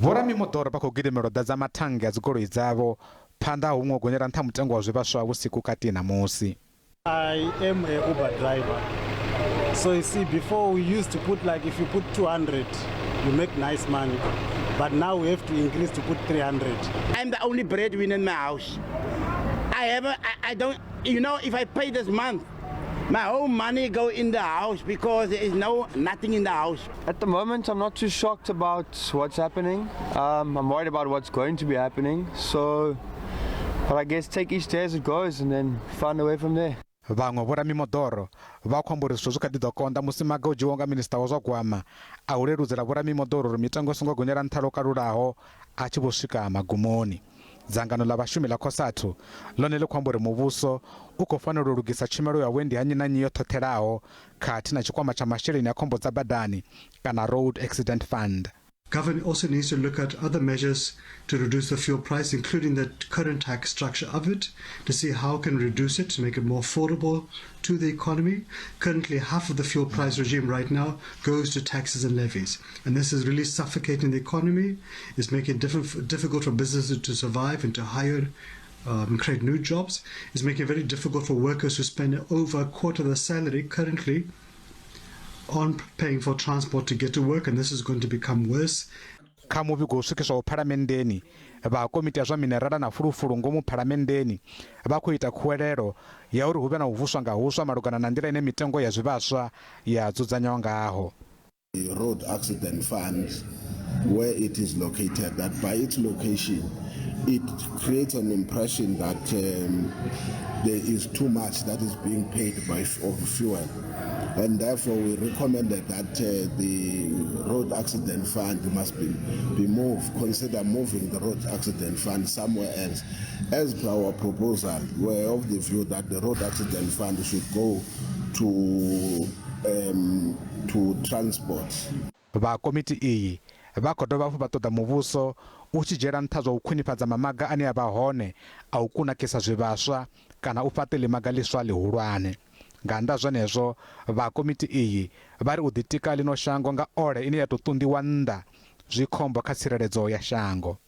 Vhoramimoḓoro vha khou gidimela u ḓadza mathannge a dzigoloi dzavho phanḓa ha huṅwe u gonyela nṱha mutengo wa zwivhaswa vhusiku kati na musi. I am a Uber driver. So you see, before we used to put like if you put 200, you make nice money. But now we have to increase to put 300. I'm the only breadwinner in my house. I have a, I, I don't, you know, if I pay this month, my whole money go in the house because there is no nothing in the house. At the moment, I'm not too shocked about what's happening. I'm worried about what's going to be happening. So, but I guess take each day as it goes and then find a way from there. Vhaṅwe vhoramimoḓoro vha khou amba uri zwithu zwi kha ḓi ḓo konḓa musi maga o dzhiwaho nga minisiṱa wa zwa gwama a u leludzela vhoramimoḓoro uri mitengo i songo gonyela nṱha lwo kalulaho a tshi vho swika magumoni. Dzangano ḽa vhashumi ḽa Cosatu ḽone ḽi khou amba uri muvhuso u khou fanela u lugisa tshumelo ya vhuendi ha nnyi na nnyi yo ṱhoṱhelaho khathihi na tshikwama tsha masheleni a khombo dza badani kana Road Accident Fund. Government also needs to look at other measures to reduce the fuel price, including the current tax structure of it, to see how can reduce it to make it more affordable to the economy. Currently, half of the fuel price regime right now goes to taxes and levies. And this is really suffocating the economy. It's making it difficult for businesses to survive and to hire and create new jobs. It's making it very difficult for workers who spend over a quarter of their salary currently on paying for transport to get to work, and this is going to become worse. Kha muvhigo u swikiswaho phalamenndeni, vha komiti ya zwa minerala na fulufulu ngomu phalamenndeni vha khou ita khuwelelo ya uri hu vhe na u vuswa nga huswa malugana na nḓila ine mitengo ya zwivhaswa ya dzudzanywa ngaho. The Road Accident Fund, where it is located, that by its location, it creates an impression that there is too much that is being paid by of fuel. And therefore, we recommended that the Road Accident Fund must be moved, consider moving the Road Accident Fund somewhere else. As per our proposal, we're of the view that the Road Accident Fund should go to transport. Vha komiti iyi vha khou dovha hafhu vha ṱoḓa muvhuso u tshi dzhiela nṱha zwa u khwinifhadza mamaga ane a vha hone a u kunakisa zwivhaswa kana u fhaṱa ḽimaga ḽiswa ḽihulwane. Nga nnḓa ha zwenezwo, vha komiti iyi vha ri u ḓitika ḽino shango nga ole ine ya tou ṱunḓiwa nnḓa zwi khombo kha tsireledzo ya shango.